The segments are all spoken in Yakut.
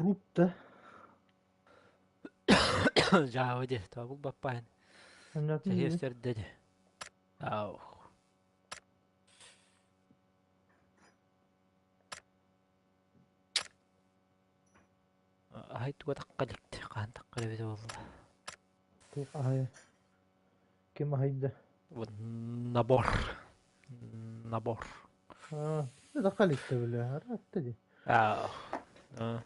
Труп да. Дьаабы дии, тоҕо булбаппаһын. Чэһиэс төрдө дии. Ау. Аһай туга тахха иликти, хаһан таххар эбитэ буолла. Туох аһай? Ким аһайда? Вот набор. Набор. Аа, тахха иликтэ бile. Аратта дии. Аа. Аа.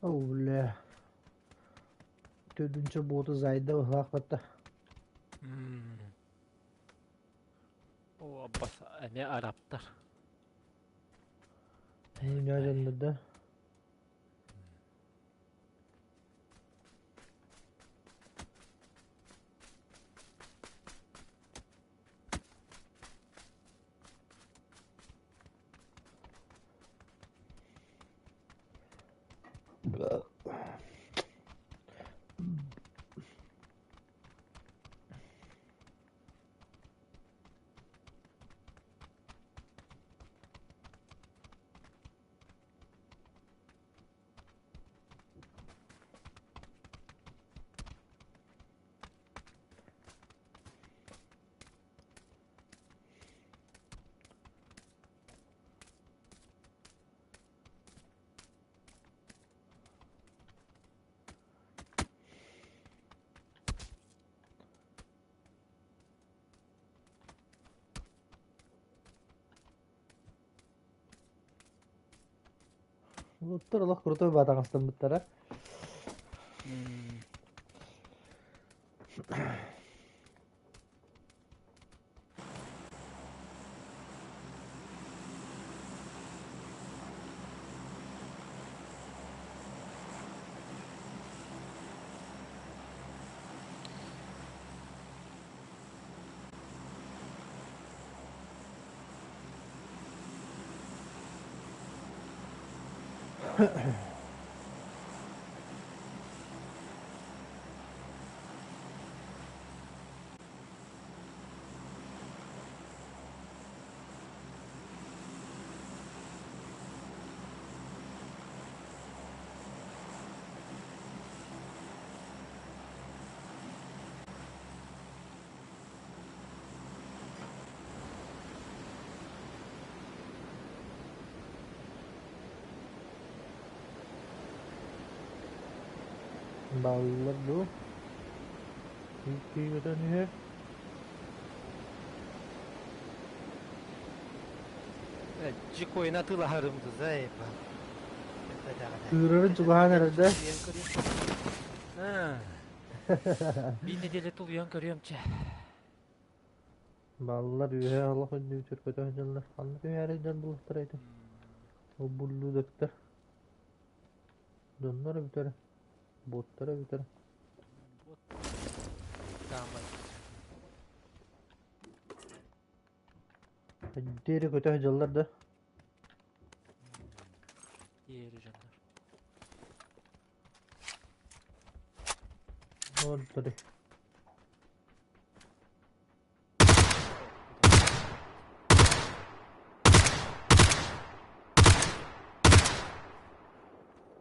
Оо, бля. Төрдүнчэ буоту зайда быһылаах батта. О, аббас эмиэ арабтар. Мунньаа дьоннор да. Уоттар олох крутой баатаҕастаммыттара. Бааллар дуу? Икки көтөн үһү. Дьикойна тылаһарым дузайба. Кыырарын чугаһаан эрэрдэ. Биир нэдиэлэ тулуйан көрүөм чэ. Баллар үөһэ олох үрдүбүтүгэр көтө сылдьаллар. Ханна түһээри дьон булуохтара ити? Ол буллуудактар. Дьоннор эбитэр, буоттар эбитэр. Буот саамай. Диэри көтө сылдьаллар да? Диэри дьоннор. Олтары.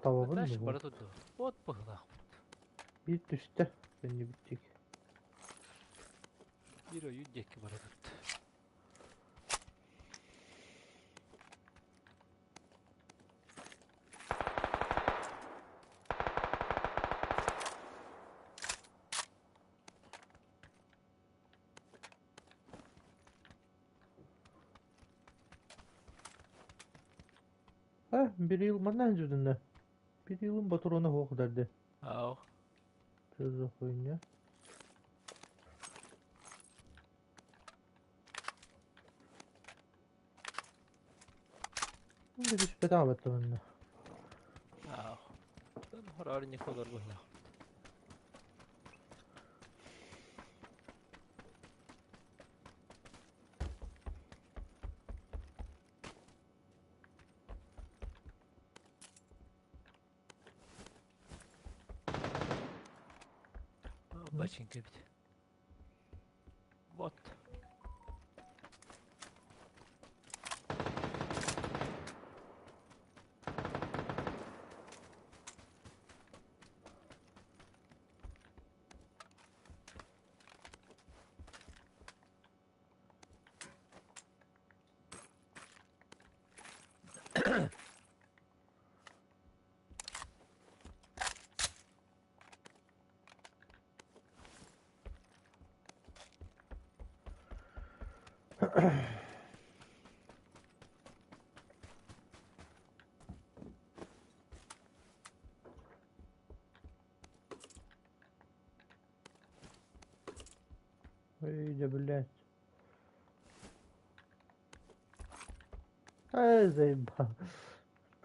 Табабын Дальше бу. бара турду. Вот быһылаахпыт. Биир түстэ көннүбүттик. Биир ойуу диэки бара турду. Ha, bir yıl manna жүдүнэ. Bir yılın батурона хуох дарды. Ау. Что за хуйня? Түспэтэх эбит манна. Хороор Николар быһылаах. Бачинка эбит. Вот. Ой, да блядь. Ай, заебал.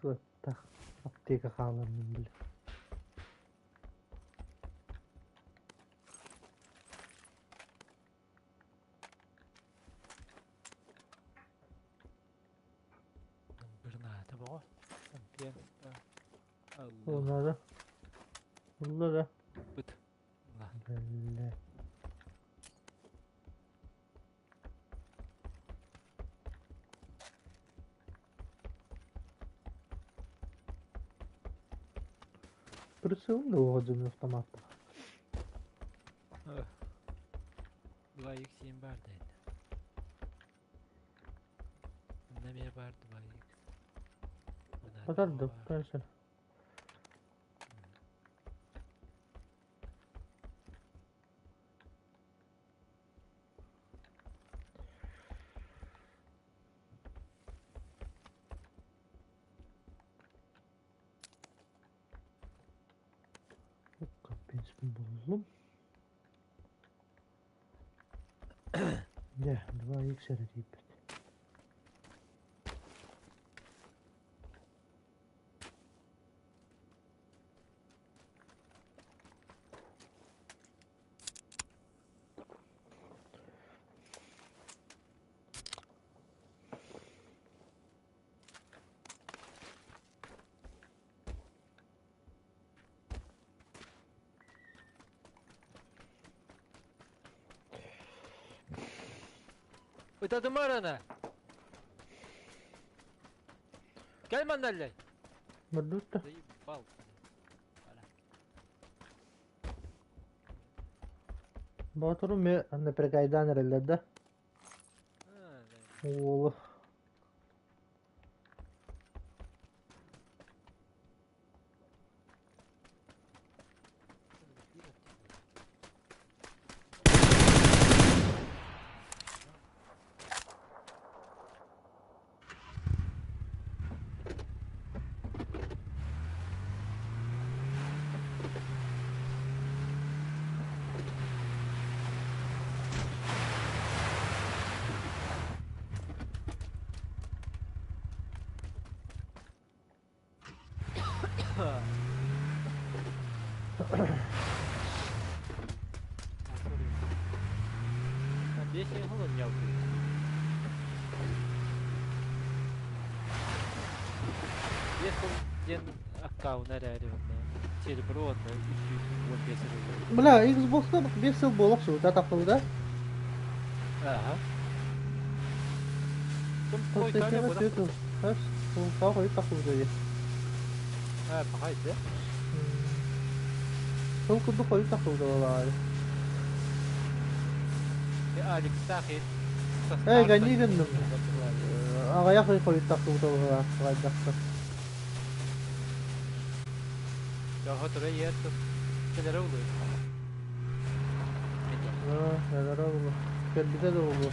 Туоттах. Аптека хаалармын, блядь. Граната боҕо. Пен. Ол надо. Ылла да. Быт. Блядь. Прицел да оҕо автоматтах. 2x7 бар дейdi. Немее бар 2x. Батарды, конечно. Капец буллум. Дьэ, 2x эрэ тиийбит. Ытатыма эрэ. Кэл манна. Мордутта. Заебал. Боотуру ме напрягайдан эрэллэр да. Уолу. Бля, Xbox'та 5 сыл буолах суут тахсыбыта. Ага. PlayStation 4 Хас, хойут тахсыбыта дии. А, пахай да? Сол курдук хойут тахсыбыта буолаҕай. Алекстах Эй, гони гынным. Аҕыйах ый хойут тахсыбыта буолаҕай хайдахта. Жохотура ерту. Келере улуй. Кэлэрэ буолуо. Кэлбитэ да буолуо.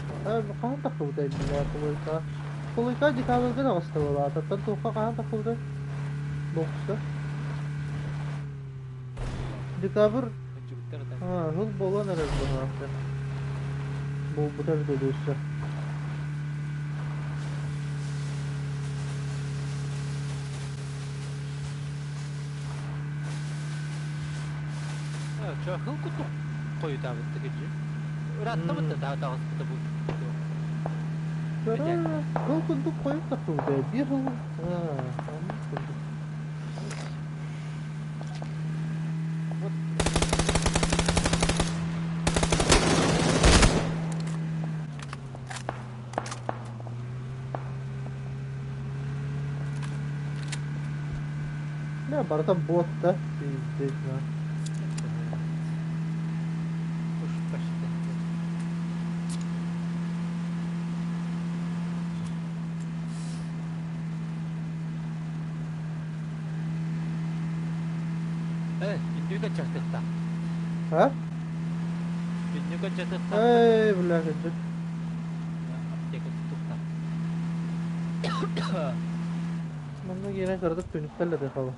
Хаһан тахсыбытай бля, Плойка. Плойка декабрьга таҕыста буолаата. Оттон туохха хаһан тахсыбытай? Бокса. Декабрь сыл буолан эрэр быһыылаах. Буолбута эбитэ дуу өссө. Чо хыл курдук хойутаабытта кирдьик. Ырааттабыт да таҕыспыта бу. Көрө, хыл курдук хойут тахсыбыта. Биир хыл оннук курдук. Вот. Не, барыта бот да. Пиздец, на. Уж почти. Түннүк аччатыахтаах. А? Түннүк аччатыахтаах. Эй, бля, кырдьык. Аптека тутуохтаах. Манна киирэн кыратык түнүктэллэ хала.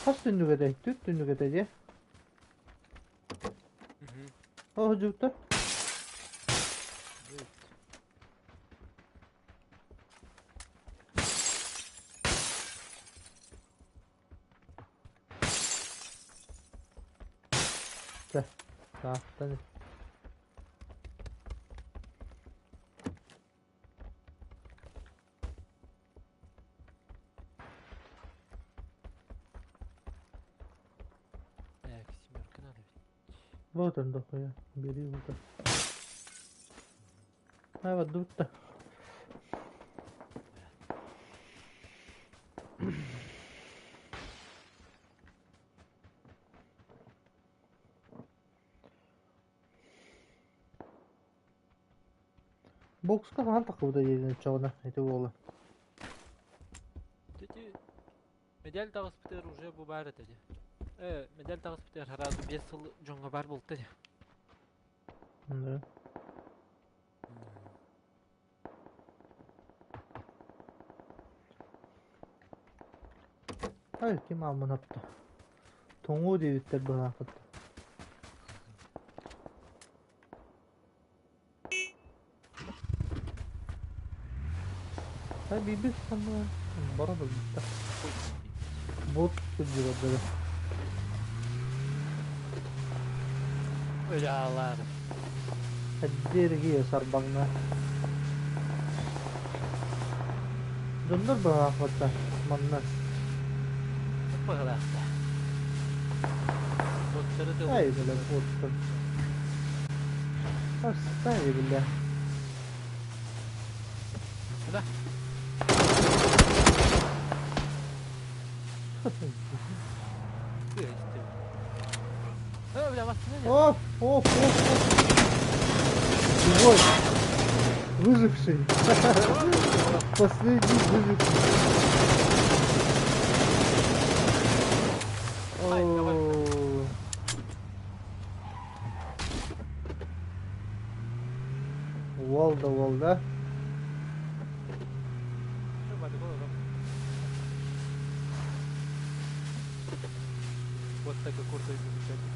Хас түннүк этэй? Түт түннүк этэй дии. О, дьуutta. Чэ, таахтан. Так, семерка надо ведь. Вот он дохуя. Бери вот это. А вот тут-то. Бокска хаһан тахсыбыта диэтин оччоҕуна ити уола. Ити медаль таҕыспытыгар уже бу баар этэ дии. Медаль таҕыспытыгар сразу 5 сыл дьоҥҥо баар буолта дии. Да. Ай, ким ааммын апта. Тоҥуу диэбиттэр быһаахыт. Ай, биирбит санныга бара турбуттар. Бот сылдьыбат Өлаалаар. Эргийэ сарбаҥна. Дьоннор быһаахпатта манна. Быһалаахта. Боттары да Ай, бля, боттар. Остави, бля. Да. Бля, машина нет. Оп, оп, оп, оп. Живой. Выживший. Последний выживший. О. Уол да уол да. Вот такой крутой замечательный.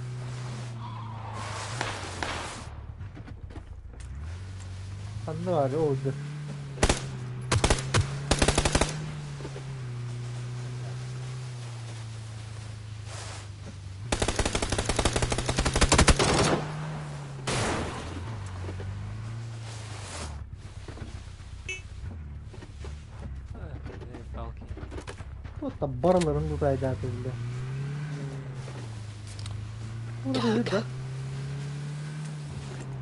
Ханна баар ол да. Палки. Вот там барыларын тутайдааты бля. Burada да.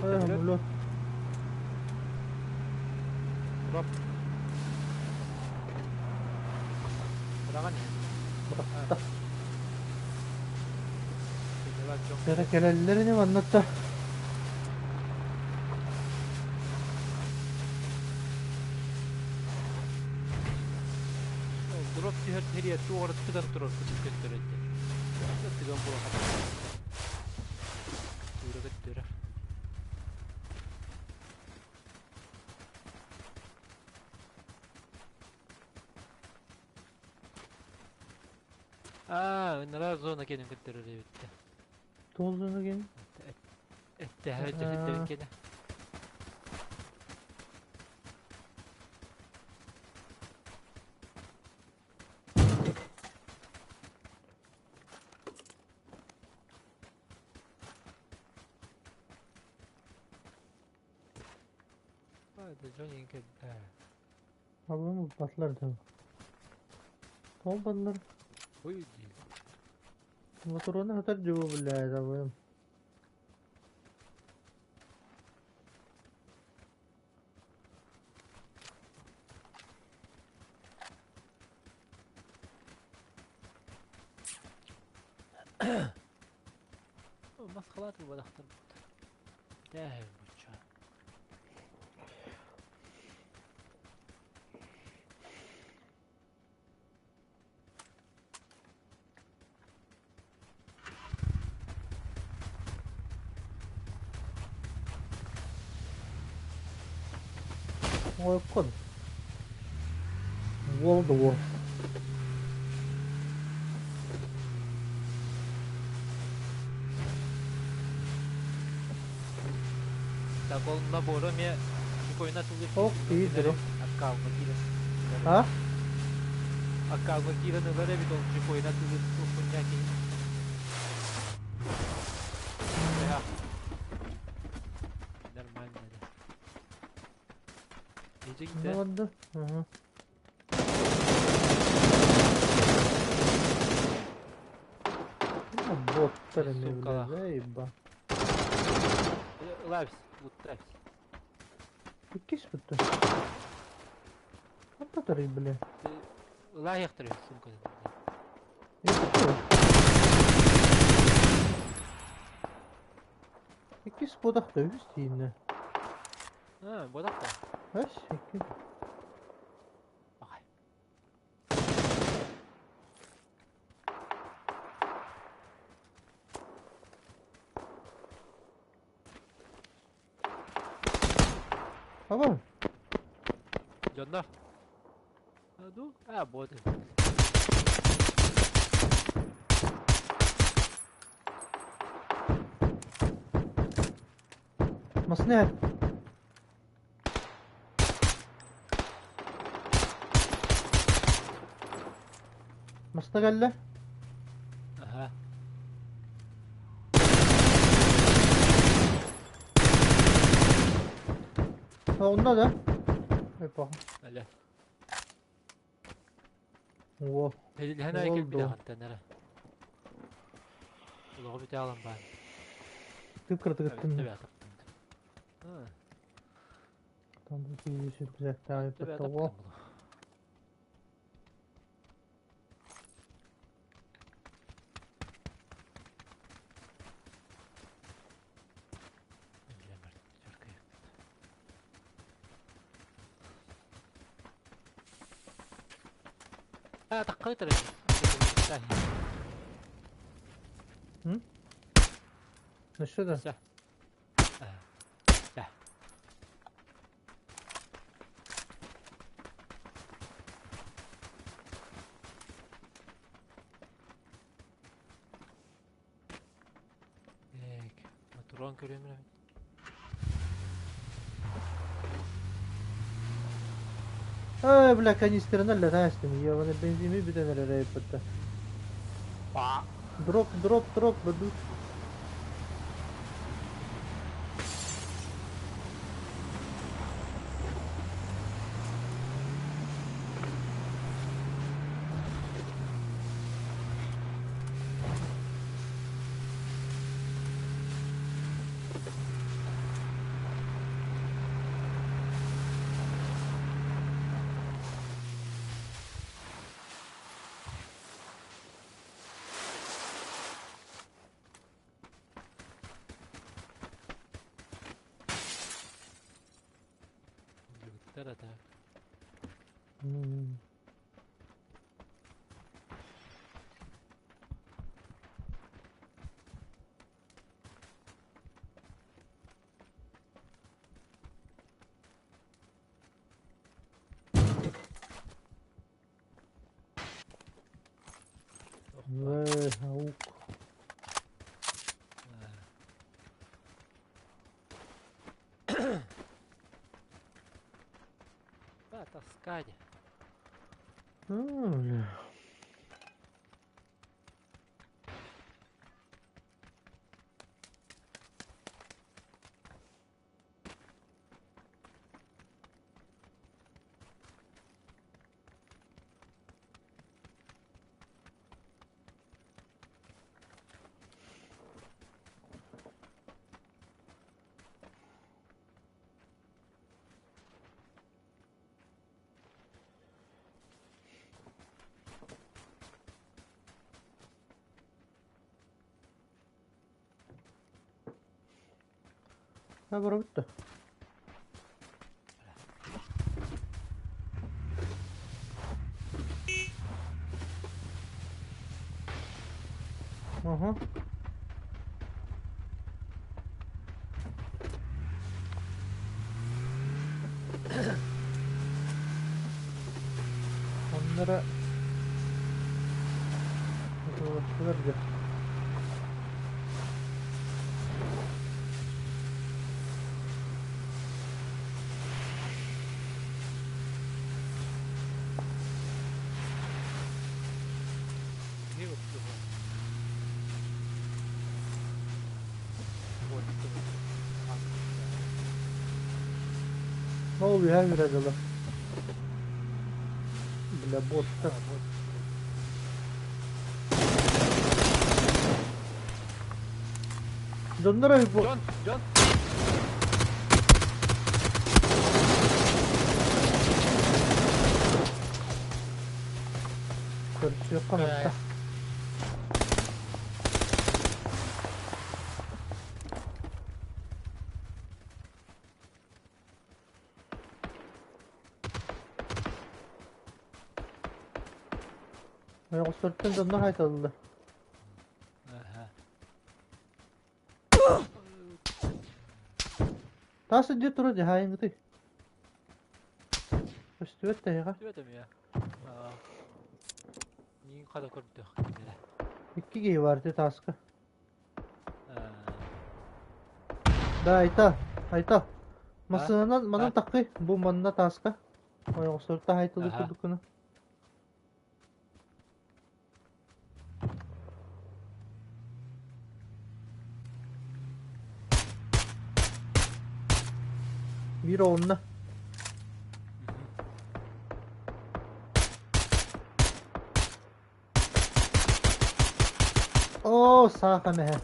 Ай, самолет. Дроп. Бырахта. Кere kelellerini anlattı. Дроп түһэр тэрийэр туора тыган турар кутук көттөрөттө. Тыган була Тура көттөрө. Аа, ынара зона кенен көттөрөр эбитте. Толзуну ген. Этте, этте кене. Да дьон иҥ кэллэ. Абым ылбатылар да. Тоҕо ылбатылар? Ой дии. Мотуруона сытар дьыбы блядь, абым. Масхалаат ылбатахтар Тээһин бучча. Ойкон. World War. Так ол набора эмиэ Никойна тылы Ох, тиийдир. Аккаунка киирэн. А? Аккаунка киирэн ылар эбит ол Жикойна тылы хуйня киһи. Нормально да. Ну ладно. Ага. Ну, боттар эмиэ, бля, заеба. Лавс, луттайс. Иккис бүтті. Хантатарый, бля. Ылаайахтар сумканы. Иккис бодахта үс тииннэ. А, бодахта. Үс, икки. Аба. Дьоннор. Ду? А, вот. Масне. Масна кэллэ? Аха. Онно да? Эпоха. Әле. О. Һэн ай кэлбитэ хантан эрэ. Олоҕу бүтэ аалан баар. Тып кыратыгыттын. Там сүрбүзэктээх Таққай Ну что да? Да. Так, моторон көрөмүн. Ай, бля, канистрын өллөтөөстүм. Ебаный бензини бүтэн эрэр эбиппит. Дроп, дроп, дроп, бадут. Бүгүттэр ата. Вэ, аук. Да, таскать. Бля. Ha bura bitti. Aha. Onlara ulaştılar. Ne oluyor her bir acaba? Бля, бот. Доннора бу. Дьон, дьон. Көрсүөххэ наада. Ойоҕосторуттан дьоннор хайталлар. Таас дьиэ турар дьаһайыҥҥытый? Көстүбэт да эһиэхэ. Көстүбэт эмиэ. Миигин хата көрдөх кинилэр. Икки киһи баар ити тааска. Да, Айта, Айта. Массыынанан манан таххый, бу манна тааска. Ойоҕосторуттан хайталыы курдук гына. Биир оҕунна. Оо, саахан эһэ.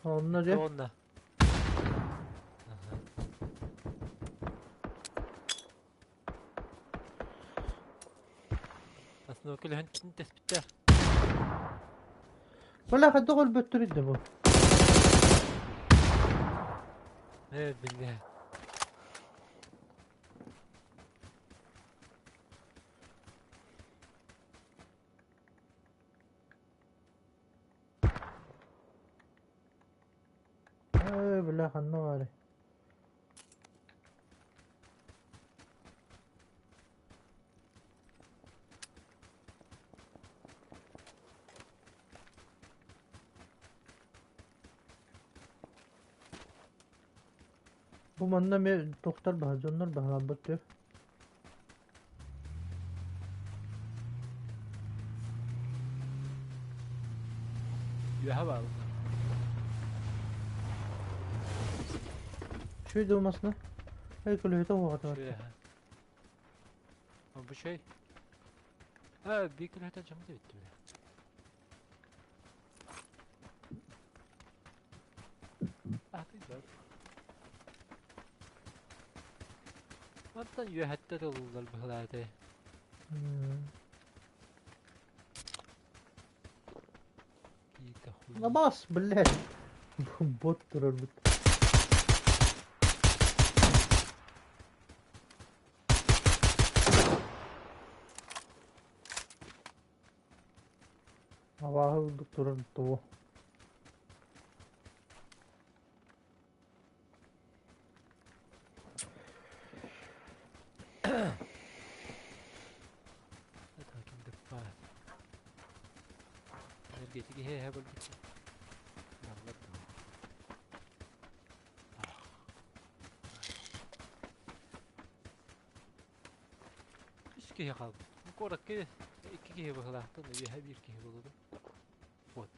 Онно дьэ. Онно. Асно көлөһөн тэспиттэр. Бля, хайдах өлбөттөр да бу? Э, билбэ. Ээ, бля, ханна баарый? Бу манна эмиэ тохтор баһа, дьоннор баһылаабыт үһү. Үөһэ бааллар. Үчүгэй да масына. Эй, көлөһүтэ уоҕата Үөһэ. Бу чэй. А, биир көлөһүтэ дьоммут эбит бile. Мантан үөһэттэн ылыллар быһылаата. Набас, блядь. Бот турарбыт. Абааһы курдук турар тугу. Энергетики һэ бөлбүт. Үс киһи хаалбыт. Бу куоракка икки киһи быһылаахтан үөһэ биир киһи буолуо. Вот.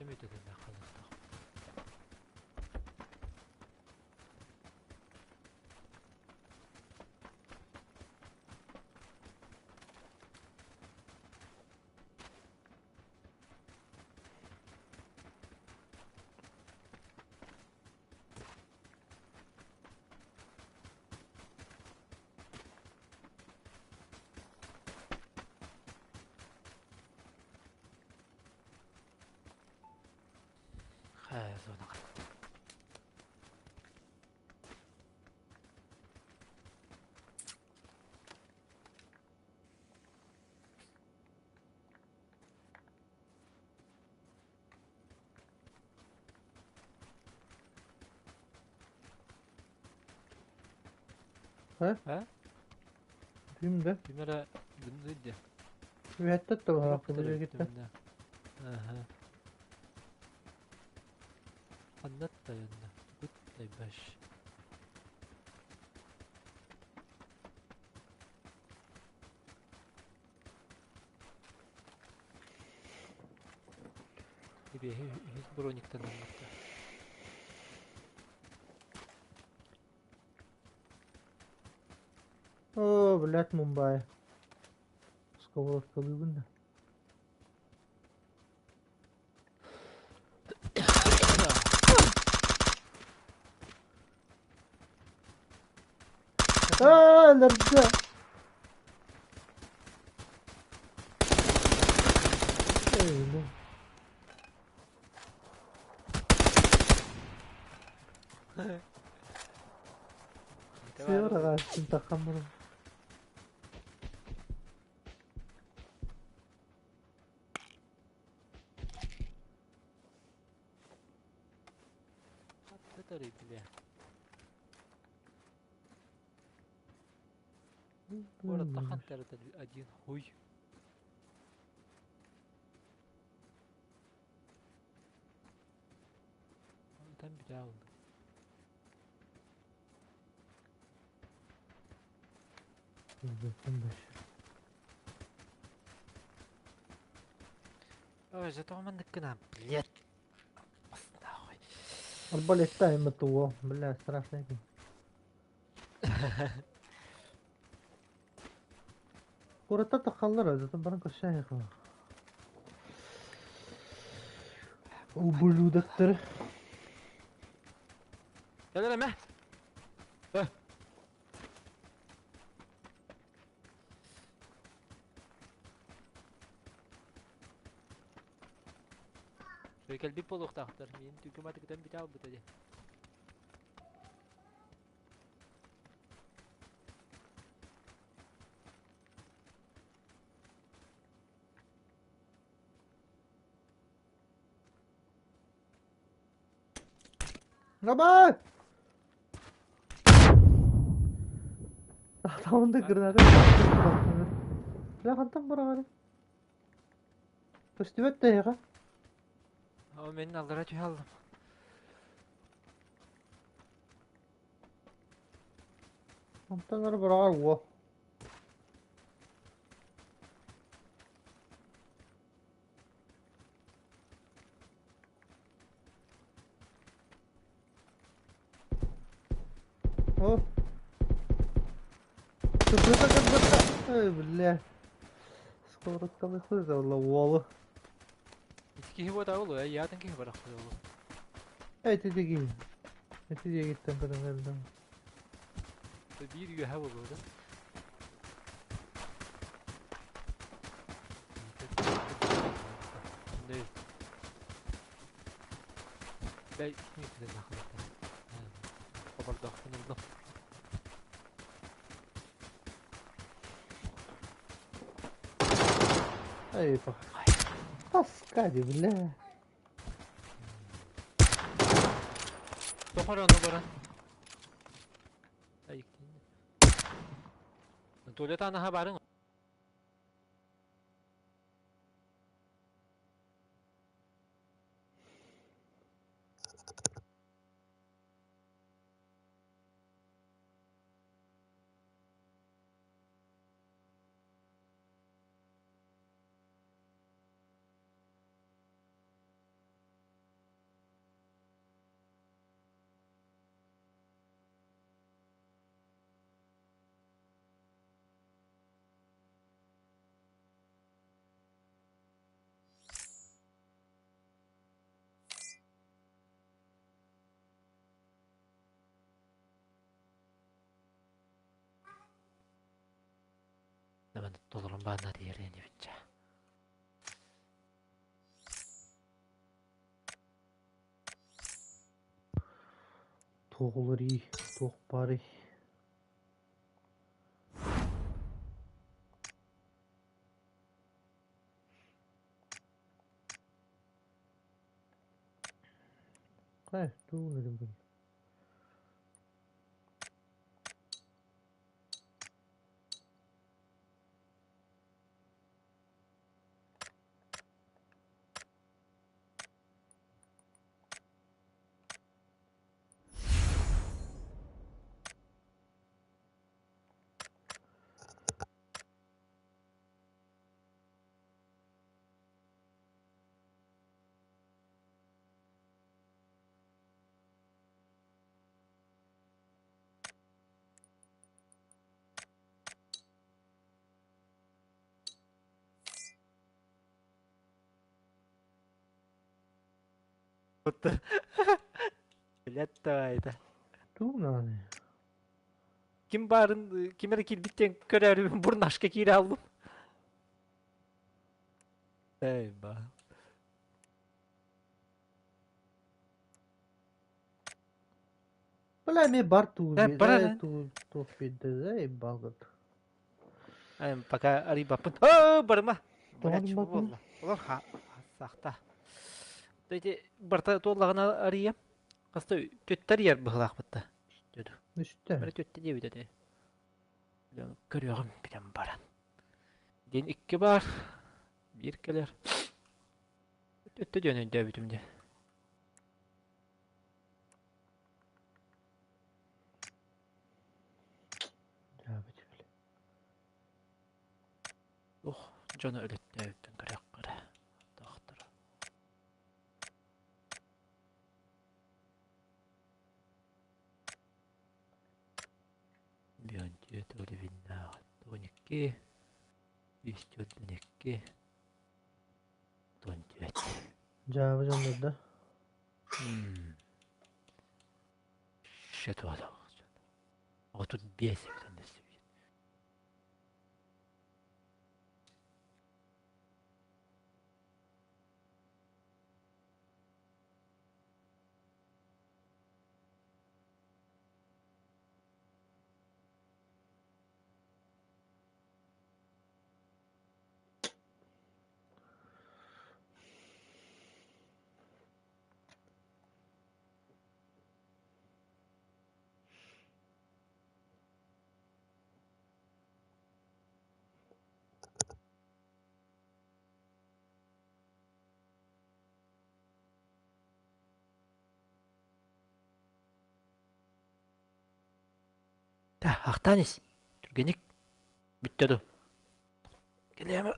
Өтөтөннөх халыктах. Зонаҕа. Э? А? Ким да? Ким эрэ гынныыр дии. Үһэттэ Турук табаһаахпын кытары дьиэгиттэн. бүттүм да. Аха. Ханна тайанна? Тугут тайбаш. Ибиэһи үһүс брониктан ылбыттар. О, блядь, Мумбай. Сковородкалыыбын да. Аа, өлөрдө. Эй, бу. Сыараҕа таххан баран. Аттатары бile. Город Хантер это один хуй. Там бля Ой, зато маннык гына, блядь. Нахуй. Арбалетта МТО, бля, страшно. Куораттар таххаллар, зато баран көрсөһүөххэ. Ублюдоктары. Кэл эрэ мэ. Э. Кэлбит буолуохтаахтар. Миин түкүм атыгытан бүтэ албыта дии. Давай! Тамында граната. Бля, хантан бараҕары? Көстүбэт да эһиэхэ. О, мен аллара түһэ алдым. Онтон ары бараҕар уо. О! Кырбыта кырбыта! Эй, бля. Сковородканы хызалла уолу. Ити киһи буотаа буолуо, яатын киһи барахпыт буолуо. Эти диги. Эти диэгиттэн көрөн өлдüm. Биир үөһэ буолуо да. Бэй, Хобордоохпун ыллым. Эй, пах. Таскади, бля. Тохор ону баран. Туалет анаха барын. Толорон баанна диэрин ибитчэ. Туох уларый, туох баарый? Э, тугун өлүм Билет это. Тугун Ким баарын, ким эрэ киирбиттэн көрөөрү бурнашка киирэ алдым. Эй, ба. Бля, эмиэ бар туу Э, барар. туу туох биэрдэ балгыт. Пока арыйбаппын. О, барыма. Тоҕо Блядь, барбаккын? буолла. Олор сахта. Эти барта туоллаҕына арыйам. Хаста төттөр ер быһылаахпытта. Үстэ. Бары төттө диэбит этэ. Көрүөҕүм билэн баран. Диэн икки бар. Биир кэлэр. Өттө диэн өйдөөбүтүм дии. Ох, дьону өлөттөөбүттэн көрүөххэ эрэ. Тохторо. Бүөнтүө уровеннааҕа 12, 142, 14. Дьаабы дьоннор да? Счет 35 эбит онно Да, ахтан ис. Түргэнник бүттэ ду. Кэлиэм.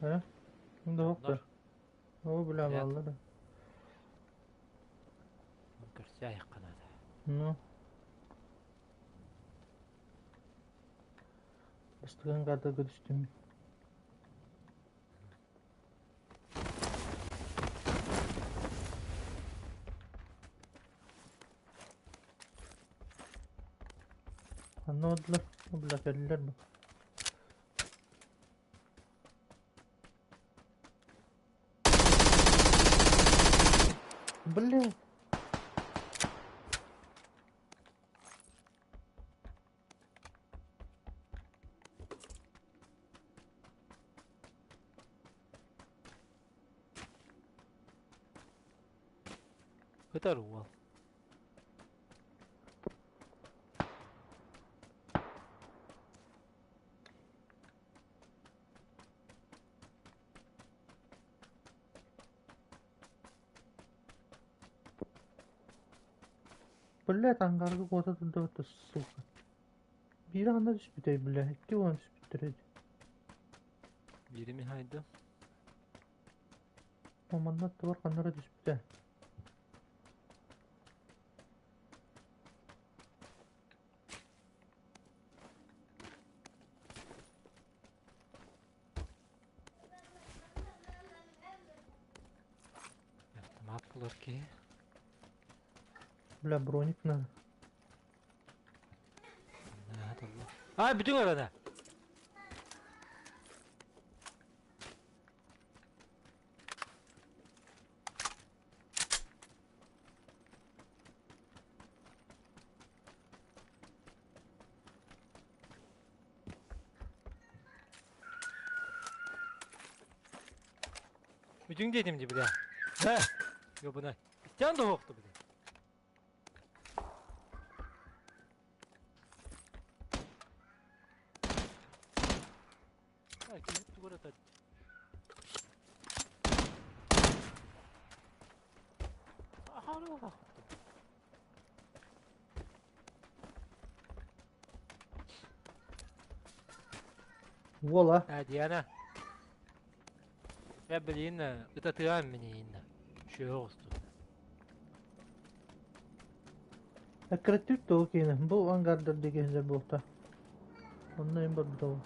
Э? Да хопта. О, бля, баллар. Көрсө айыққанады. Ну. Бастыган карта көтүстүм. Анна одылар. Бля, кэллилэр бу. Бля. Ытар уол. Блядь, ангарга куота турдубут сука. Биир ханна түспүтэй, бля, икки уон түспүттэр эти. Биири михайда. Манна аттыбар ханна эрэ түспүтэ. Автомат булар киһи. Бля, броник надо. Ай, бүтүн арана. Бүтүн диэтим дии, бля. Һэ! Ёбана. Иккиэн да суохту, бля. Ай, киһи тугу эрэ Уола. А, Диана. Я блин, это ты мне Чего тут? Эккирэтир тугу киинэ. Бу ангардар диэки буолта. Онно им барбыта ол.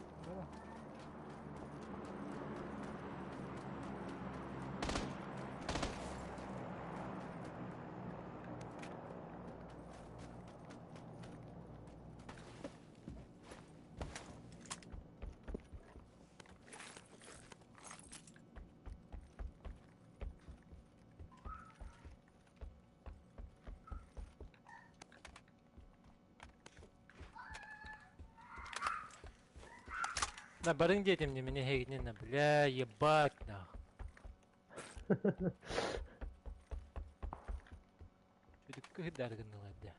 На барың диэтим мне хегнен, бля, ебать нах. Чүдүккү хыдаргыннылар да.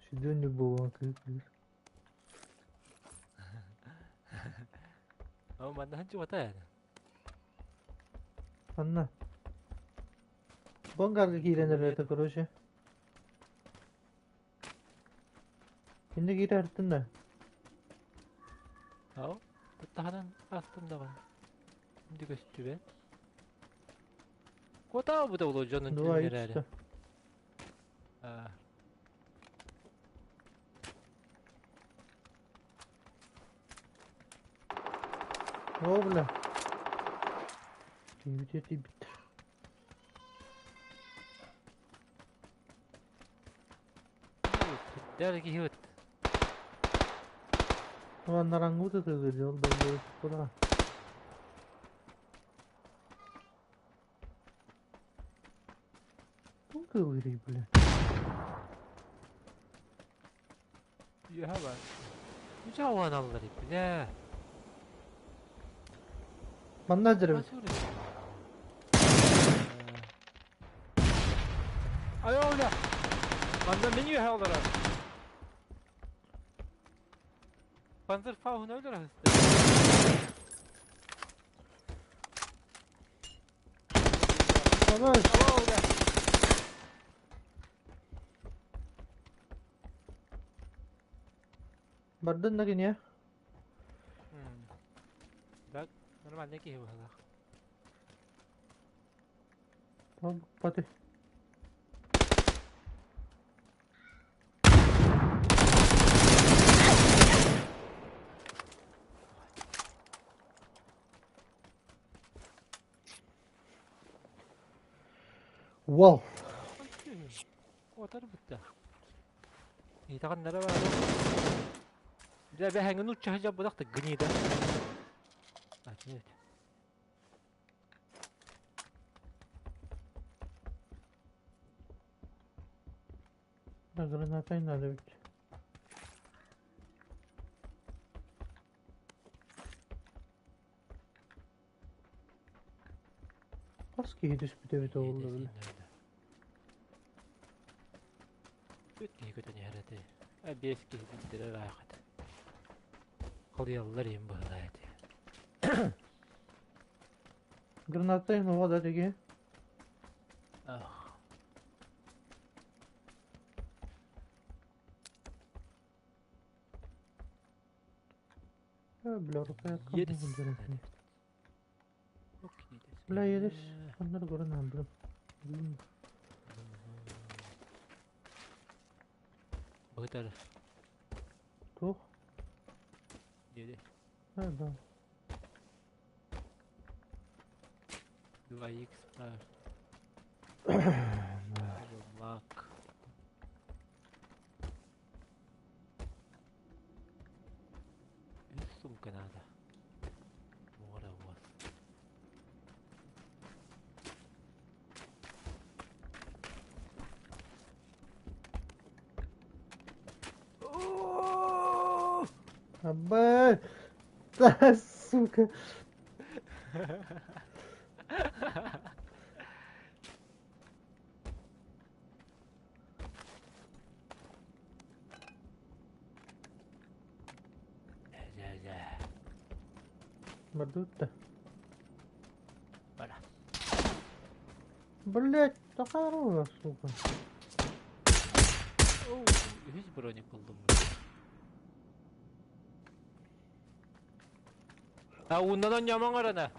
Сүдүн буолан кыыс. О, манна ханчы вата. Анна. Бу ангарга киирэн эрэр короче. Кинди киирэ да. Ау, туттаханан астым даҕаны. Инди көстүбэт. Куотаа бу да улуу дьонун Два түннэрээри. икста. А. О, бля. Тиибит тиибит. Дэр киһи. Уонна ытыгыр дьол дойду. Кылырый, бля. Үөһэ бар. Үчэ аллар, бля. Манна дьэрбит. Ай, бля. Манна мин үөһэ олорор. Панзерфауны өлөр хысты. Давай. Бля. Бардын да кине. Так, нормально киһи быһалаах. Паты. Вау. Отар бутта. Итаҕаннара бар. Дьэ бэһэҥин уччаһа дьаббытах да гнида. Нет. Да, гранатай надо ведь. Хас киһи түспүтэ эбитэ буолла бile. Үт киһи көтөн иһэр этэ. Биэс киһи билдирэр аахат. Холуйаллар иһин быһылаа этэ. Гранатай ну да теги. Ах. Бля, рукоятка. Едес. Бля, едес. Аннар көрөн бля. Быһытар. Туох? Диэди. Ha, да. 2x бар. Мак. Үс сумка надо. Мора вот. Абэ! Да, сука. Да-да-да. Бардутта. Бара. Блять, такая сука. Үһүс броник булдум. А ууннан ньамаң арана.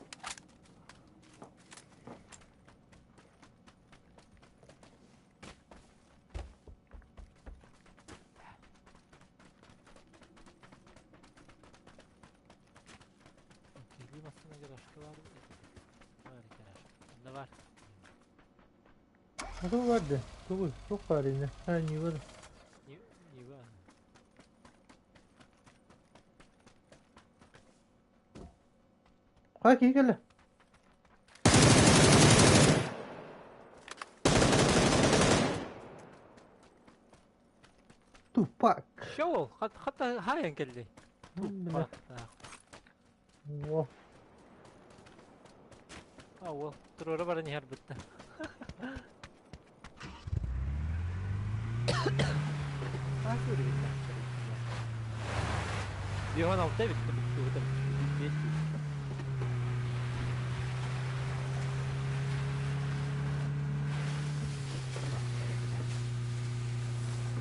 Киһи массына гаражка бар. Бар гараж. Онда бар. А то барды. Тугуй, туох бар ини. А, не бар. Не не бар. Ха, киһи кэллэ. Тупак. Шоу, хатта хайан келди. Бля. Тупак. Во. А, ол туруора баран иһэр бытта. А, көрүбүт. Йохан алта битти битти битти.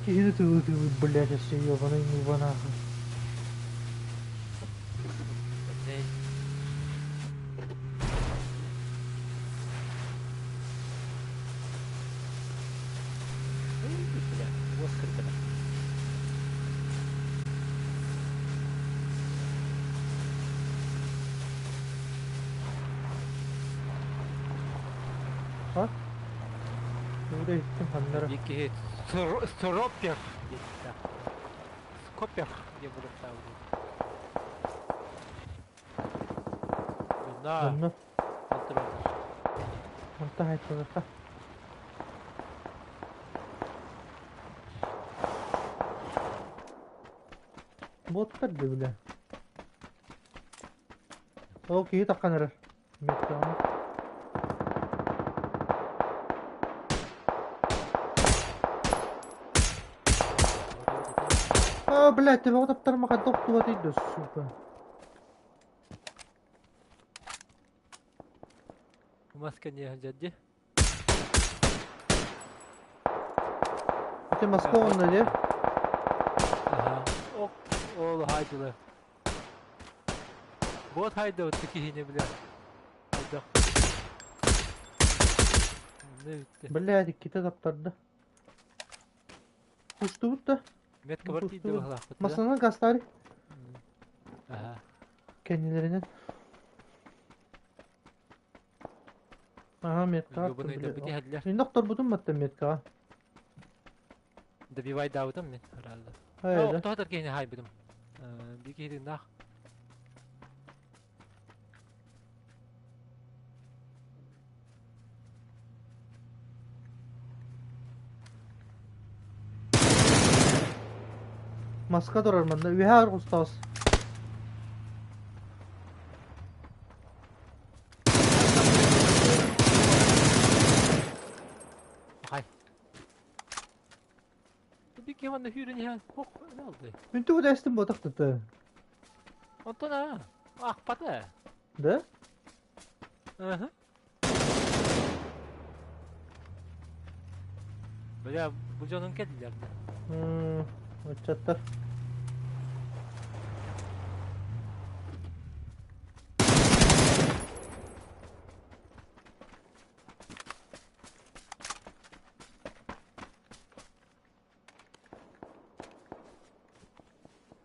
Киһини тылы-тылы, блядь, если ебаный не нахуй. Блядь. Бля, вот кырдыра. А? Тугу иттим ханнара. Дикий стропер. Скопер. Где будет там? Онно. Онно. Алтыраллар. Онтон хайттаныхха. Боттар да бile. Ол киһи таххан эрэр. Меткаҕына. А, блядь, төбөҕө таптарыма хайдах охтубатый да, сука. Мас кэнниэ сылдьар дии. Ити Москва онно дии. Аха. Ок, ол хайдылар. Вот хайдабыт киһини бля. Хайдах. Не битти. Блядь, иккитэ таптарда. Устубут да. Метка бар тиийдэ быһалаахпыт. Масанан гастари. Аха. Кэннилэринэн. Ага, метка. Ёбаный да бити Мин докторбутум батта меткаҕа. Добивай даабытым мин аралла. Хайда. Тоһотор киһини хайбытым. Би киһитиннаах. Маска турар манна үһэ аргустаас. Хай. Бики манна хүүрэн иһэн хох алды. Мин тугу да эстим ботах тыты. Онтон а ахпата. Да? Ага. Бля, бу дьонун кэллилэр да. Ыччаттар.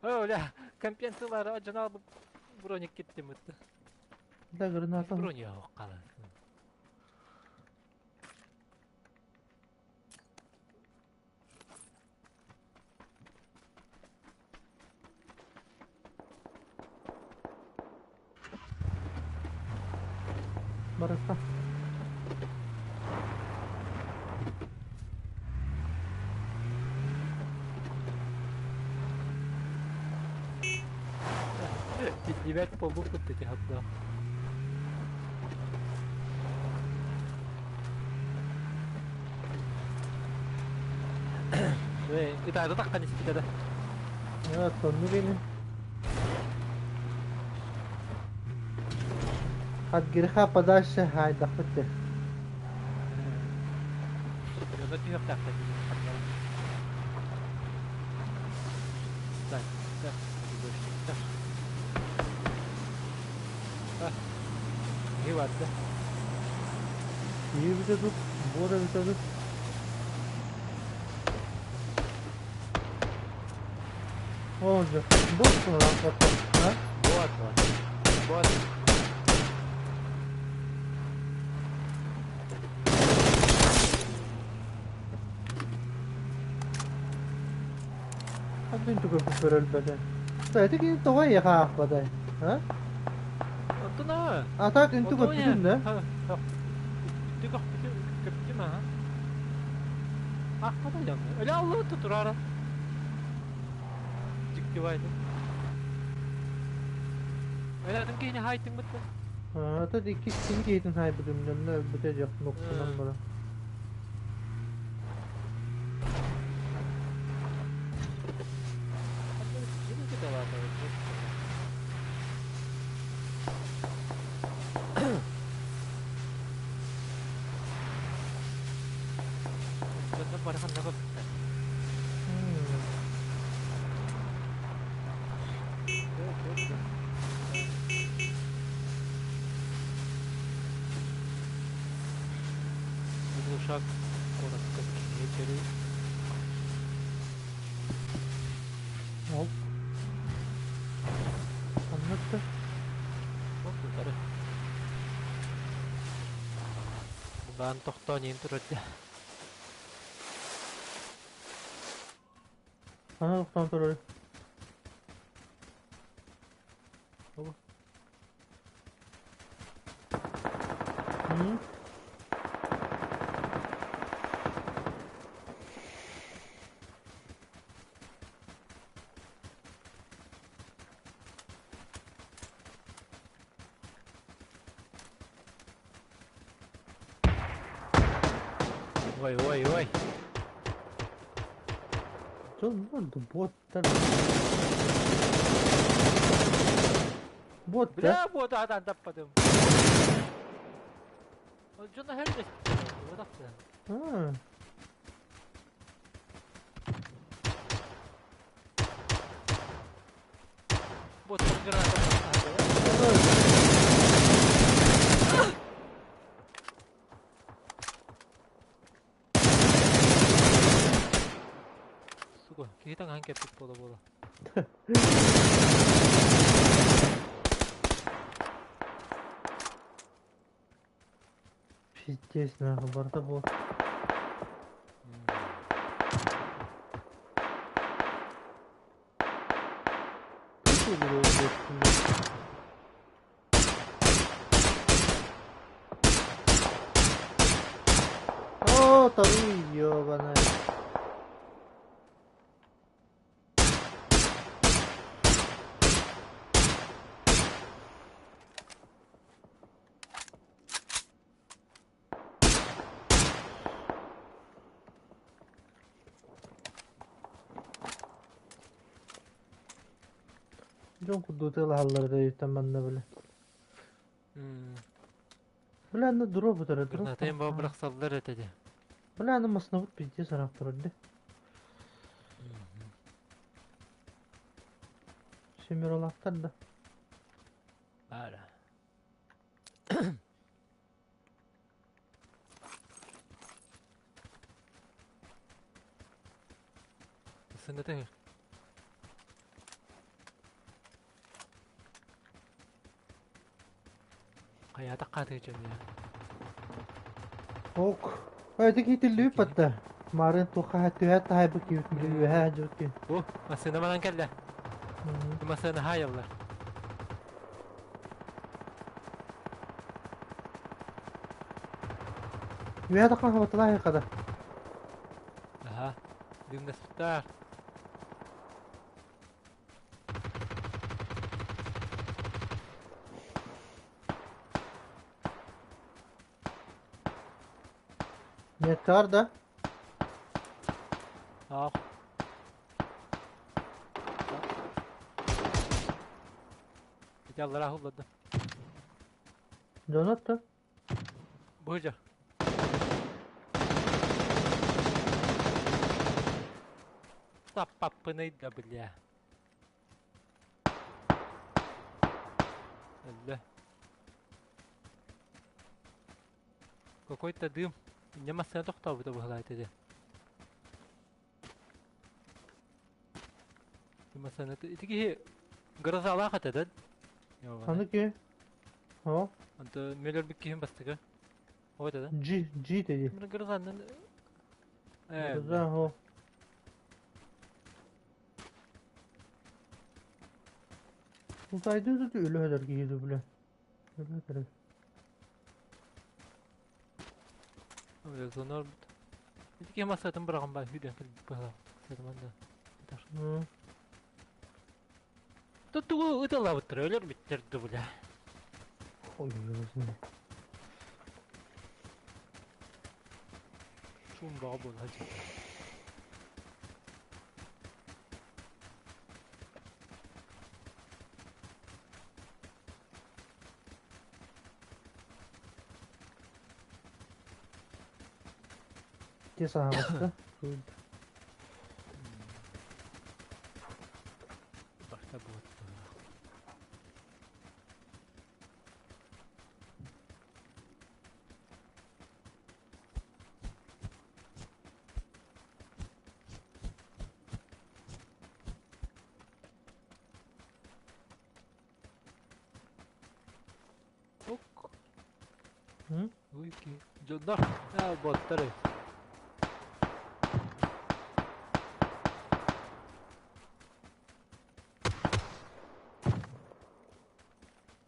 О, бля, компенсиялары дьоно броник киттим ытты. Да, граната. Броня қалан. Барыста. Тиллибэт буолбуппут ити хатда. Ытаары таххан испитэ да. Тонну бени. От греха подальше хайдахпыт. Дьоно түһүөхтээхтэр Так, так, так. Киһи барда. Киһи бүтэ тут, буора бүтэ тут. О, же, бот а? Вот, вот. Вот. Хадын тугу көрөлбөтө. Да, это кини тоҕо эйиэхэ аахпатай? А? Онтон а. А так үнтү көппүтүн да? Үнтү көппүтүм аха. Аахпата дьон. Өлө аллы турара. Дьиктибайды. Өлө атын киһини хайтың бытты. А, это икки кини киһитин хайбытым, онно өлбүтэ дьох нуктунан бара. Глушак коротко киһи Оп. Анныкта. Оп, Баан тохтоон иин турар Ана тохтоон турар. Оба. Ой, ой, ой. Боттар. Боттар. Бля, вот адан таппадым. Дьоно хәрдес. А. Вот граната. Сука, киһи таҥаһын кэппит буола-буола. Пиздец, нахуй, барда бу. О, тавы ёбаная. Дьон курдук тыалаһаллара өйүттэн манна бile. Бля, аны дроп утара дроп. Гранатайын баа бырахсаллар этэ дии. Бля, аны маснабыт пиздец ыраах турар дии. Семеролаахтар да. Баара. Сыҥгытыҥ. Хайаатах хаатыы дьон Ок. Ити киитиллибит батта. Марын туохха түһээт таһайбыт киһибит били үөһээ дьыбыт киһи. О, массыына манан кэллэ. Массыына хаайаллар. Үөһээ таххан хабатталаа хада. Аха. Дымнаспыттар. Yeter да. Ах. Ити аллара хуллады. Донат. Быжа. Таппаппыный да бля. Өллө. Какой-то дым. Инньэ массыына тохтообута быһалаайта дии. Массыына ити киһи грозалаах этэ да? Ханнык киһи? О. Онто мөлөрбүт киһим бастакы. О этэ да? G, G dedi. Грозаннан Гроза, о. Тултайды да өлө киһи бля. Өлө Зонор Ити киһи массыатын быраҕан баар сүүрэн кэлбит быһалаах. Сытыман да. Тугу ыталаабыттара өлөр биттэр да бля. Ой, ой, Шум баҕа буола сылдьар. Те саҕаста. Барта буот. Ок. Уйки. Дьоннор. Аа, боттары.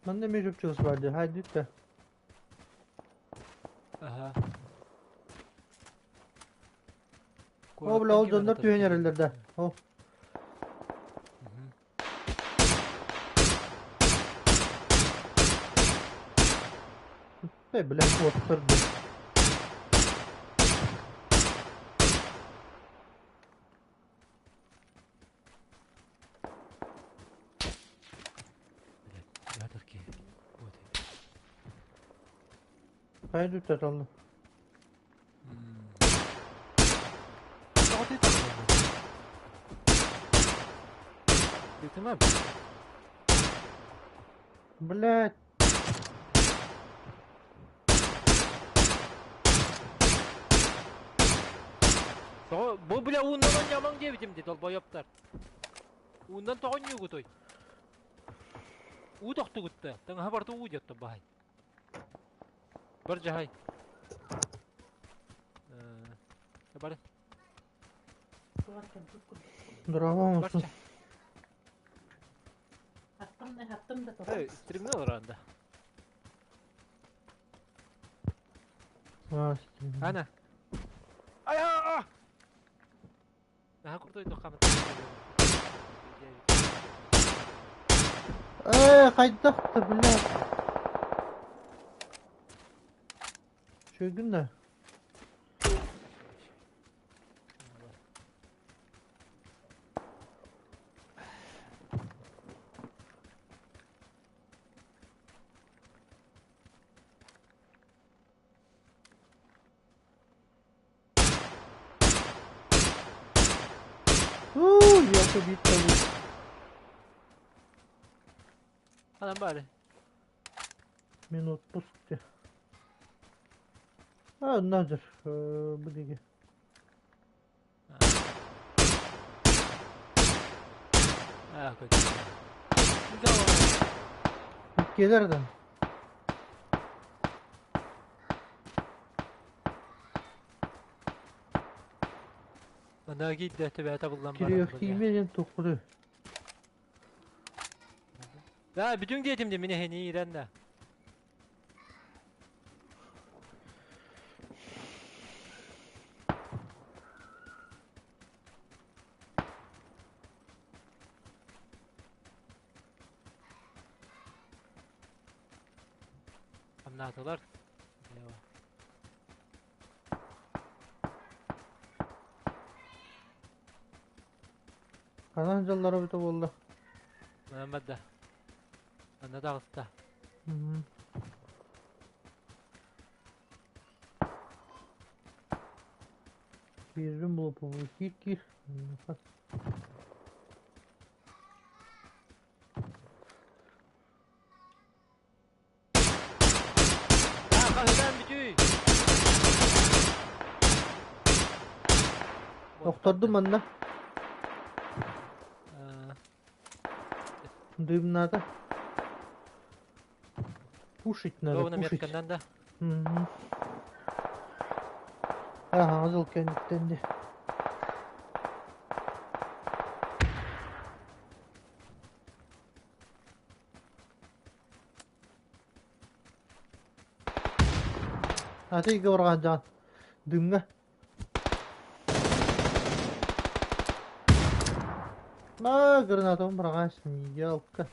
Манна эмиэ чопчулас баар дии. Хайдыт да. Аһа. О, бля, Куораттан ол ким дьоннор эрэ түһэн тахсан эрэллэр да. Ол. Мгм. Э, бля, куоттар да. Блядь, театр киһи. Вот. Хайа дүттэ талны. Тоҕо тыытамай? Тыытыма. Блядь. Тоҕо бу бля ууннан ньамаҥ диэбитим дии долбоёптар. Ууннан тоҕо ньуугутой? Уу тохтугутта. Таҥаһа барыта уу диэттэ баһай. Бар дьаһай. Бары. Здорово, оҥостун. Эй, стримне олорон да. Ана. Ай а! Наһаа крутой дохамат. Э, хайдах да, блядь. Үчүгүн да. Уу, я биир Ханан баары? Мин отпуск де. А, назыр, бу диги. А, Иккилэр да. Манна киирдэ төбөтө буллан баран. Кириэхтиимэ диэн туххуду. Да, бүтүн диэтим де мин эһини ирэн да. Хамнаатылар. Ханан дьаллара эбитэ буолла? Манан барда. Манна таҕыста. Киирдим буолуо киир киир. Хаһытаан бүтүй! Охтордум манна. Дым надо. Пушить надо, Ровно пушить. метканнан да? Мгм. Ага, азыл кэнниттэн де. Аты барған жан. Дымга. А, гранатом бырағансың, елка.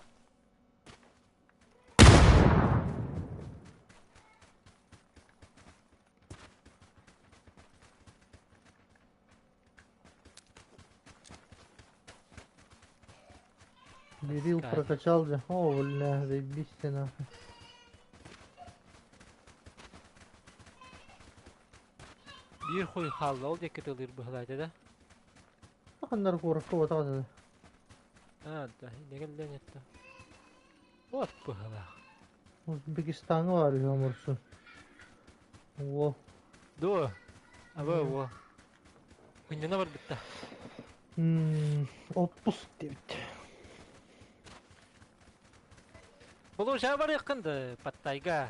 Берил прокачал же. О, бля, заебись ты нахуй. Биир хуй хаалла, ол диэки тылыыр быһылаата да? Ханнар куоракка батаҕын. А, да, иннигэн этте. Вот быһылаах. Узбекистаҥҥа баар үһү омурсун. О. Дуо? Аба, о. Мынньана барбытта. Отпуск диэбит. Болуша барыаххын да, Паттайга.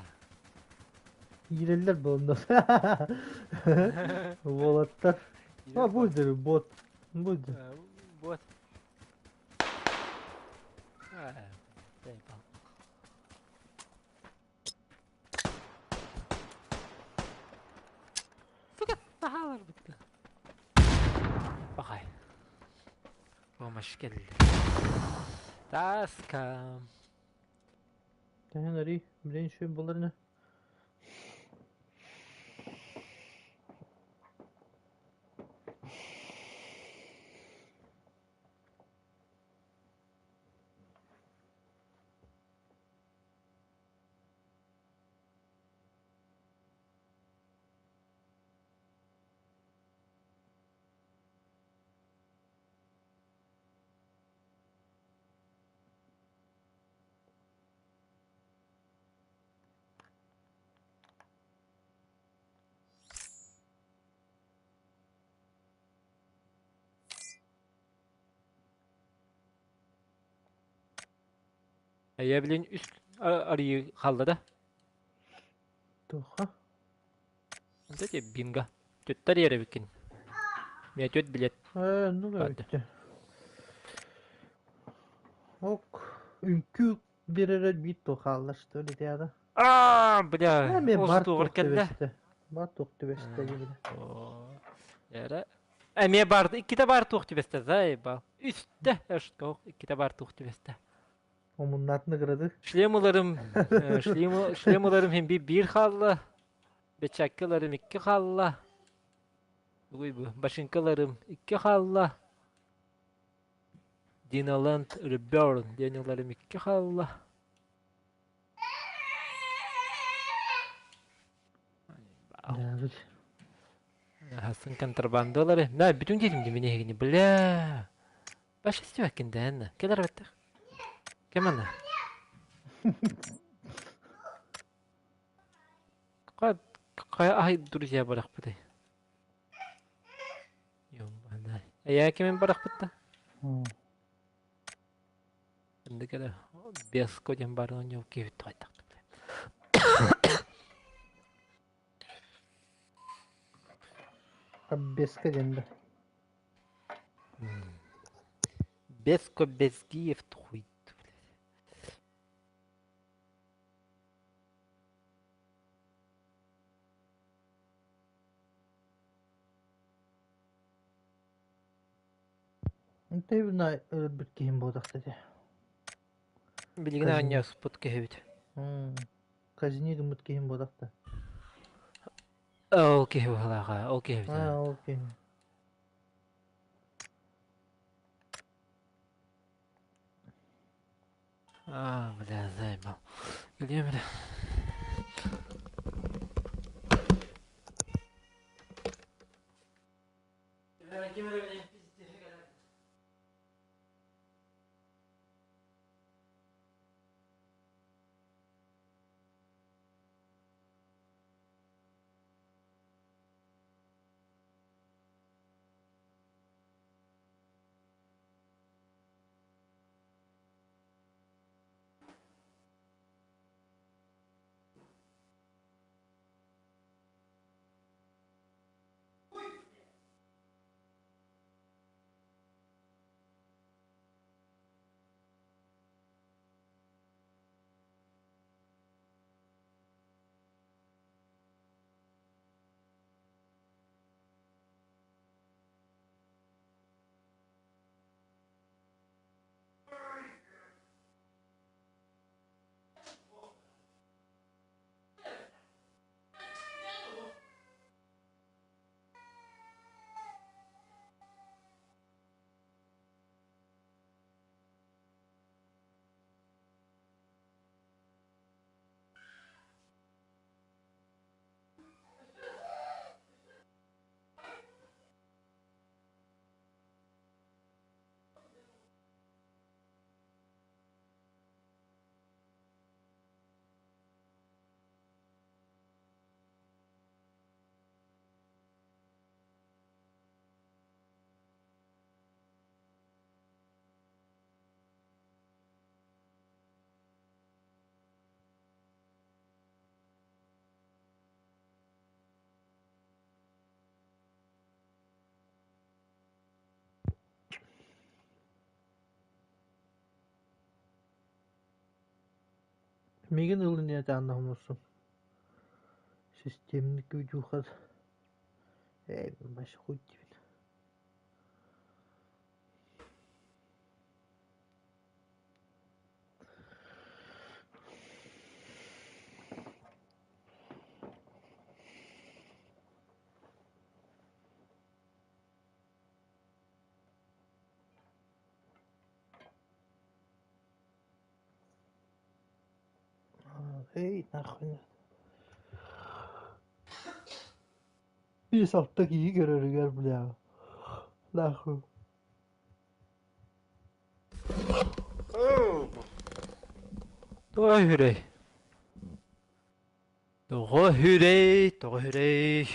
Киирэллэр буолла. Уолаттар. А, будет бот. Будет. Бот. Таһааларбыт. Бахай. Помощь кэллэ. Таска. Тэһэн арый, билэн үчүгэй буолар ини. Эйэ билин үс арыйыы хаалла да? Туохха? Дэ бинго. Түттэр ерэбиккин. Миэ түөт билет. Ээ, оннук Барды. эбит. Ок, үҥкүү биэрэрэ биир туох хаалла что ли диэҕэ. Аа, бля, Эмиэ ол бар туоҕар туох кэллэ. түбэстэ. Бар туох түбэстэ диэбитэ. Эрэ. Эмиэ барды, иккитэ бар туох түбэстэ, заебал. Үстэ, что, иккитэ бар туох түбэстэ. Омуннаатын ыгырады. Шлем ыларым, шлем, шлем ыларым хин биир хаалла. Бэчээккэ ыларым икки хаалла. Тугуй бу, башинка ыларым икки хаалла. Dinaland Reborn диэн ыларым икки хаалла. Давид. Хасын контрабандалары. На, бүтүн диэтим дии мин эһигини. Бля. Баш истибэккин дэһэннэ. Кэлэр бэттэх. Кем ана? Кая аһай друзья барахпытай. Ёбаный. Эйээ кимин барахпытта? Инде кэлэ Беско диэн баар оонньуу киһи тоҕойдохтук. Беска диэн да. Беско Безгиев тухуйт. Ынтыыбына өлөрбүт киһим буолтахта ити. Билигин аанньаспыт киһибит. Казни гыммыт киһим буолтахта. Ол киһи быһалааҕа, ол киһи эбит. Аа, ол киһи. А, бля, заебал. Где, бля? Миигин ылын диэн анна хомурсум. Системник видюхат. Ээ, вообще хуй диибин. Эй, нахуй. 5-6 киһи көрөрүгэр, бля. Нахуй. Тоҕо үһүрэй? Тоҕо үһүрэй? Тоҕо үһүрэй?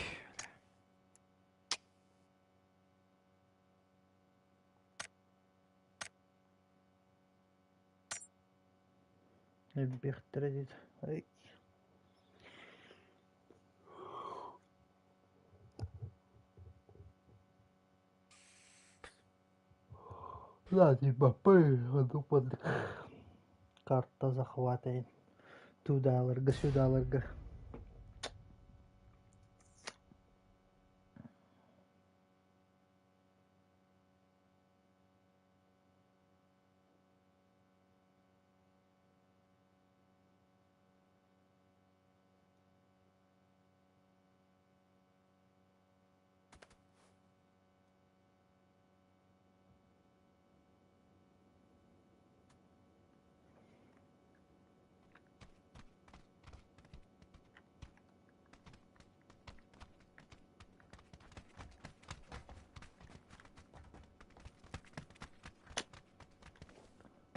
Элбиэхтэрэ диэтэ. Ай. Баппы карта захватайын тудаларга сюдаларга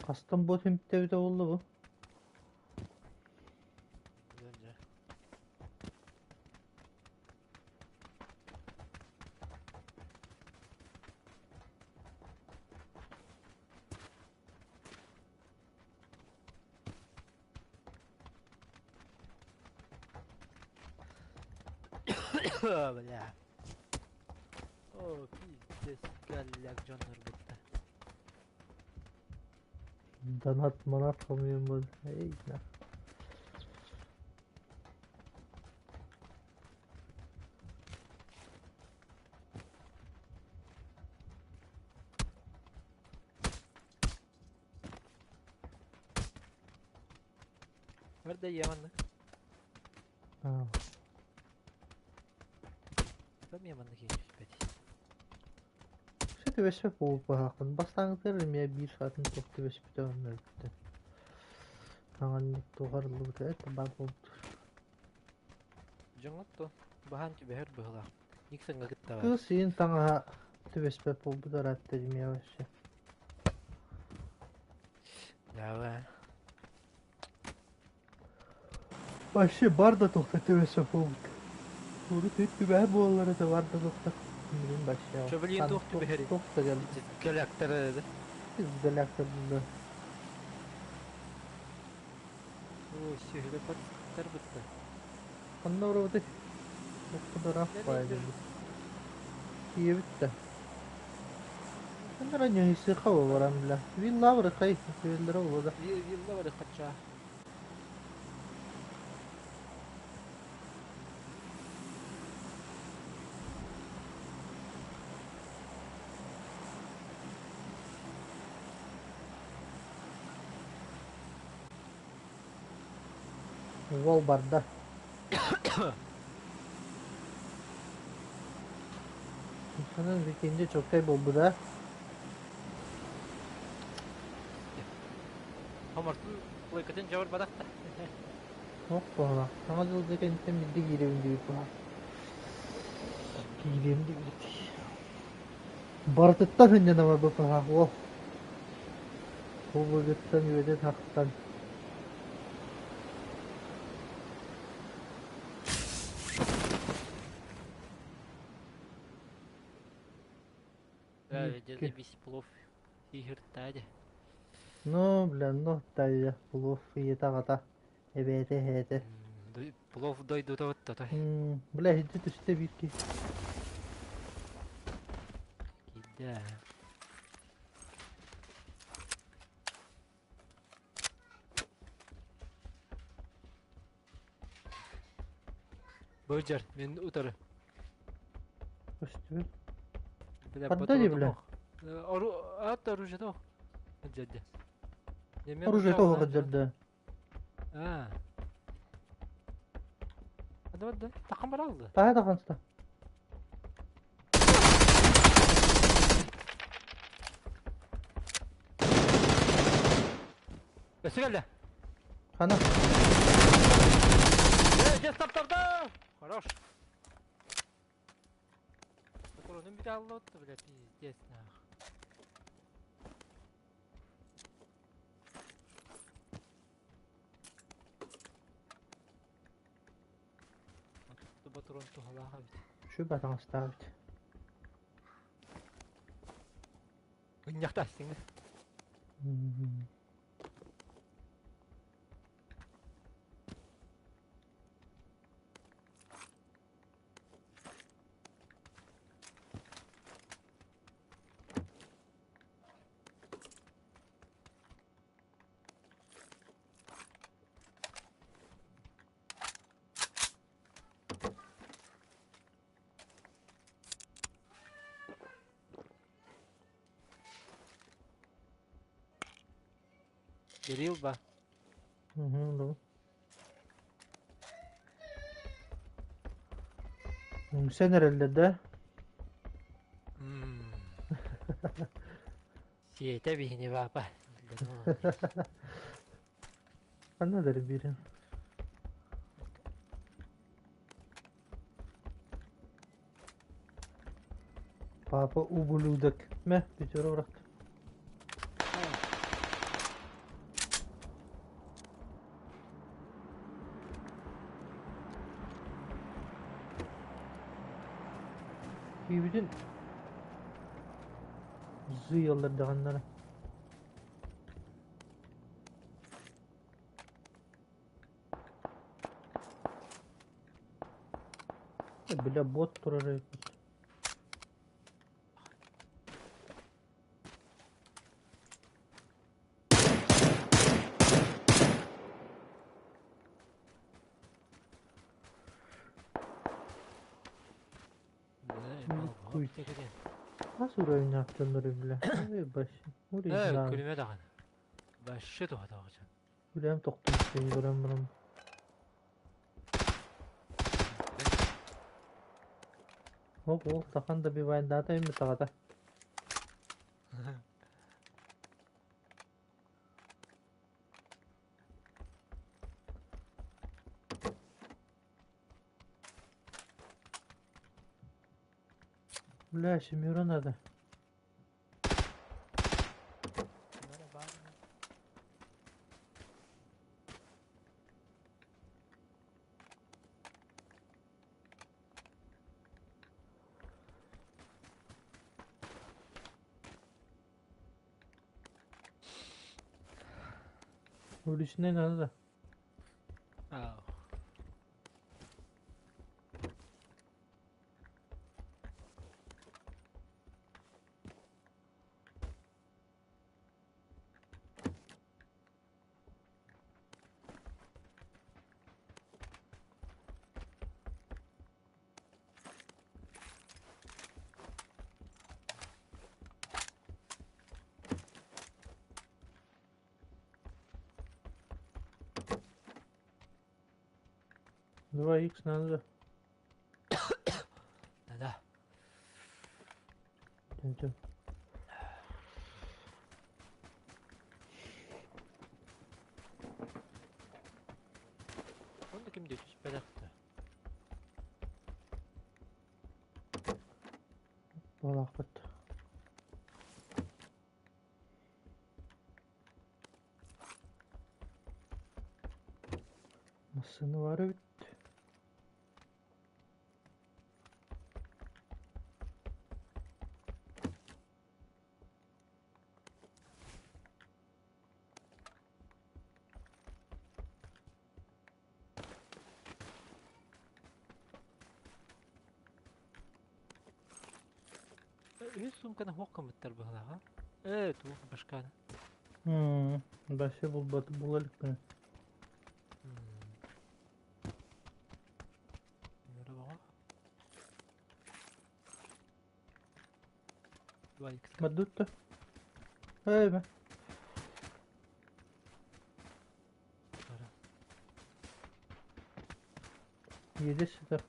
Хастан бу түмүктэбитэ буолла бу? Бля. О, пиздец, галляк дьоннорбутта. Донат манат хомуйуммут. Эй, на. Nerede Yamanlık? А. Там Яманнык есть. Все түбэспэт буолбаһаахпын. Бастааҥҥытыгар эмиэ биир саатын туох түбэспитэ онно өлбүтэ. Хаҥаннык туһарыллыбыта это баар буолбут. Дьоҥҥот то баһаан түбэһэр быһыылаах. Никсонга кытта баар. Кыыс иин таҥаһа түбэспэт буолбут ыраатта эмиэ вообще. Давай. Вообще бар да туохта түбэспэт буолбут. Урут түбэһэ буоллар это бар да туохта. Блин вообще. Что, блин, туох түбэһэрий? Туох да кэлбит. Галактор да. Галактор да. О, сүһүлэ паттар бытта. Ханна барабытый? Туохха да баайдыбыт. Тиийэбит да. Ханна ньыһыйсыха баран бля. Вилла барыхай, виллара буолла да. Вилла барыхача. Уол барда. Санан викенде чоккай буолбута. Хомортун лойкатын дьабар бадахта. Ох буола. Саҥа дьылга кэнниттэн биирдэ киирэбин диэбит буолар. Киириэм диэбит. Барытыттан сынньанабар бу уол. Кулугуттан үөдэн тахсан. Да, где весь плов игиртаде. Ну, бля, ну, тайя, плов ийэтэ-аҕата, эбээтэ эһээтэ. Плов дойдута оттотой. Бля, иһирдьэ түстэ биир киһи. Киирдэ. Быдьар, мин утары. Көстүбүт. Бля, Ханна дии, бля? Ору, ат оружие тоқ. Дьэрдэ. Оружие тоҕо дьэрдэ. Аа. Hadi hadi. Takım baraldı. Таһа таханста. Өссө кэллэ. Хана. Дьэ, таптарда! Хорош. Патронум бүтэ аллот, бля, пиздец, нах. Патрон туһалаах эбит. Шүбэ таҥастаабыт. Ынньахта астыҥы. Кирилл ба? Угу, Үҥсэн эрэллэр да? Сиэтэ биһини баапа. Ханна да биирин. Папа ублюдок. Мэ, пятеро бырахтым. Киибитин зыйаллардаҕыннара. Бля, бот турар эбит. Хас уровень дьоннору бля? Ой, башы. Э, күлүмэ даҕаны. Башы туһатаҕычан. Үлэм тохтуу көрөн баран. Оп, ол сахан добивает дата им саҕата. Бля, семеро надо. Уличный надо. Аа. 2 х надо. Да-да. Идем. Онно ким диэки түспэтэхтэ. Буолаахпыт. Массыына баар эбит. Үһүс суумканы суох гыммыттар быһыылааҕа. Ээ, туох башканы. Вообще булбаты була иликпин. 2х. Барда Эй, бе. Баран. Иэдэс сытар.